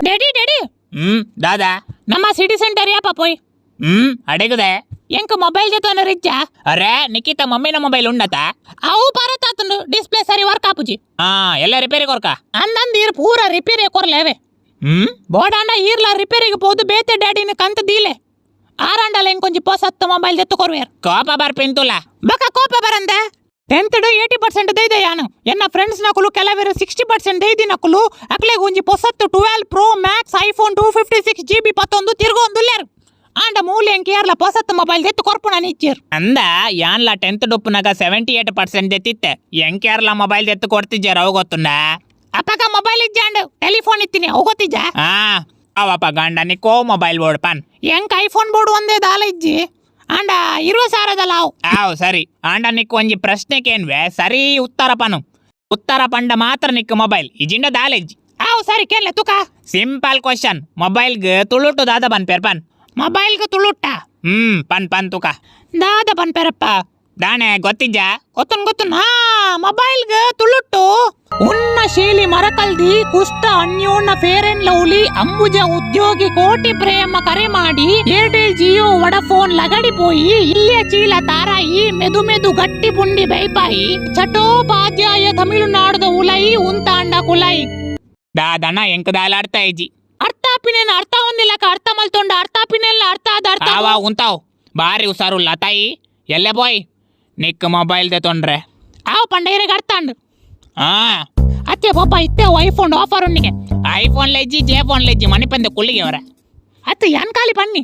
Daddy daddy. ದಾದಾ? ನಮ್ಮ city centre ಯಾಪ ಪೋಯ್? ಅಡೆಗದೆ. ಎಂಕ್ ಮೊಬೈಲ್ ಜೊತೆ ರಿಜ್ಜ. ಅರೆ, ನಿಖಿತ ಮಮ್ಮಿನ ಮೊಬೈಲ್ ಉಂಡತ? ಅವು ಭಾರತ ಆತುಂಡು, ಡಿಸ್ಪ್ಲೇ ಸರಿ ವರ್ಕ್ ಆಪುಜಿ. ಹಾ, ಎಲ್ಲ ರಿಪೇರಿ ಕೊರ್ಕ. ಅಂದಂದು ಈರ್ ಪೂರ ರಿಪೇರಿ ಕೊರ್ಲೇವೆ. ಬೋಡಾಂಡ ಈರ್ಲ ರಿಪೇರಿಗೆ ಪೋದು ಬೇತೆ ಡ್ಯಾಡಿನ ಕಂತ ದೀಲೆ, ಆರಾಂಡಲ ಇಂಕೊಂಜಿ ಪೊಸತ್ತು ಮೊಬೈಲ್ ದೆತ್ತು ಕೊರ್ವೇರ್. ಕೋಪ ಬರ್ಪಿಂತುಲ. ಬಕ ಕೋಪ ಬರಂದೆ? ಟೆಂತ್ 80% ದೈದೆ ಯಾನು. ಎನ್ನ ಫ್ರೆಂಡ್ಸ್ ನಕುಲು ಕೆಲವರು 60% ದೈದಿ ನಕುಲು, ಅಕ್ಲೆಗ್ ಒಂಜಿ ಪೊಸತ್ತು 12 pro Max iPhone 256 GB ಪತ್ತೊಂದು ತಿರ್ಗೊಂದುಲ್ಲೇರು. ಆಂಡ ಮೂಲೆ ಎಂಕ್ ಏರ್ಲ ಪೊಸತ್ತು ಮೊಬೈಲ್ ದೆತ್ತು ಕೊರ್ಪುಣ ನಿಚ್ಚೇರ್. ಅಂದ, ಯಾನ್ಲ ಟೆಂತ್ ಡುಪ್ಪುನಾಗ 78% ದೆತ್ತಿತ್ತೆ. ಎಂಕೇರ್ಲ ಮೊಬೈಲ್ ದೆತ್ತು ಕೊಡ್ತಿಜ್ಜಾರ, ಅವು ಗೊತ್ತುಂಡ? ಅಪ್ಪಗ ಮೊಬೈಲ್ ಇಜ್ಜಾಂಡ್, ಟೆಲಿಫೋನ್ ಇತ್ತೀನಿ, ಅವು ಗೊತ್ತಿಜ್ಜ? ಹಾ, ಅವಪ್ಪ ಗಂಡ ನಿಕ್ಕೋ ಮೊಬೈಲ್ ಬೋರ್ಡ್ ಪನ್. ಎಂಕ್ ಐಫೋನ್ ಬೋರ್ಡ್ ಒಂದೇ ದಾಲ ಇಜ್ಜಿ, ಆಂಡ 20 ಸಾವಿರದಲ್ಲ ಅವು. ಆವ್ ಸರಿ. ಆಂಡ ನಿಕ್ಕು ಒಂಜಿ ಪ್ರಶ್ನೆ ಕೇನ್ವೆ, ಸರಿ ಉತ್ತರ ಪನು. ಉತ್ತರ ಪಂಡ ಮಾತ್ರ ನಿಕ್ಕು ಮೊಬೈಲ್, ಇಜಿಂಡ ದಾಲೆಜ್ಜಿ. ಆವು ಸರಿ, ಕೇಳಲೆ ತುಕ. Simple question. ಮೊಬೈಲ್ಗ್ ತುಳುಟು ದಾದ ಪನ್ಪೇರ್ ಪನ್. ಮೊಬೈಲ್ಗೆ ತುಳುಟ್ಟ? ಪನ್ ಪನ್ ತುಕ. ದಾದ ಪನ್ಪೇರಪ್ಪ? ದಾಣೆ, ಗೊತ್ತಿಜ್ಜಾ? ಗೊತ್ತನ್ ಗೊತ್ತನ್. ಹಾ, ಮೊಬೈಲ್ಗೆ ತುಳುಟ್ಟು ಉನ್ನ ಶೀಲಿ ಮರಕಲ್ದಿ ಕುಸ್ತ ಅನ್ಯೋನ್ನ ಫೇರ್ ಅಂಡ್ ಲವ್ಲಿ ಅಂಬುಜ ಉದ್ಯೋಗಿ ಕೋಟಿ ಪ್ರೇಮ ಕರೆ ಮಾಡಿ ಏರ್ಟೆಲ್ ಜಿಯೋ ವಡಫೋನ್ ಲಗಡಿ ಪೋಯಿ ಇಲ್ಲಿಯ ಚೀಲ ತಾರಾಯಿ ಮೆದು ಮೆದು ಗಟ್ಟಿ ಪುಂಡಿ ಬೈಪಾಯಿ ಚಟೋಪಾಧ್ಯಾಯ ತಮಿಳುನಾಡದ ಉಲೈ ಉಂತಾಂಡ ಕುಲೈ. ದಾದಣ, ಎಂಕ್ ದಾಲಾಡ್ತಾ ಇಜ್ಜಿ. ಅರ್ಥ ಆಪಿನೇನ ಅರ್ಥ ಒಂದಿಲ್ಲಕ ಅರ್ಥ ಮಲ್ತೊಂಡ ಅರ್ಥ ಆಪಿನೆಲ್ಲ ಅರ್ಥ ಆದ ಅರ್ಥ. ಆವ ಉಂತಾವ್, ಬಾರಿ ಹುಷಾರುಲ್ಲ ತಾಯಿ. ಎಲ್ಲೆ ಬಾಯ್, ನಿಕ್ ಮೊಬೈಲ್ ದೆ ತೊಂಡ್ರೆ. ಆವ್ ಪಂಡ ಇರೆಗ್ ಅರ್ಥ ಅಂಡು. ಹಾ. ಅತ್ತೆ ಪಾಪ ಇತ್ತೆ ಐಫೋನ್ ಆಫರ್ ಉನ್ನಿಗೆ. ಐಫೋನ್ ಲೆಜ್ಜಿ, ಜೆ ಫೋನ್ ಲೆಜ್ಜಿ, ಮಣಿಪಂದೆ ಕುಳ್ಳಿಗೆ ಅವರ. ಅತ್ತೆ, ಯಾನ್ ಖಾಲಿ ಪನ್ನಿ.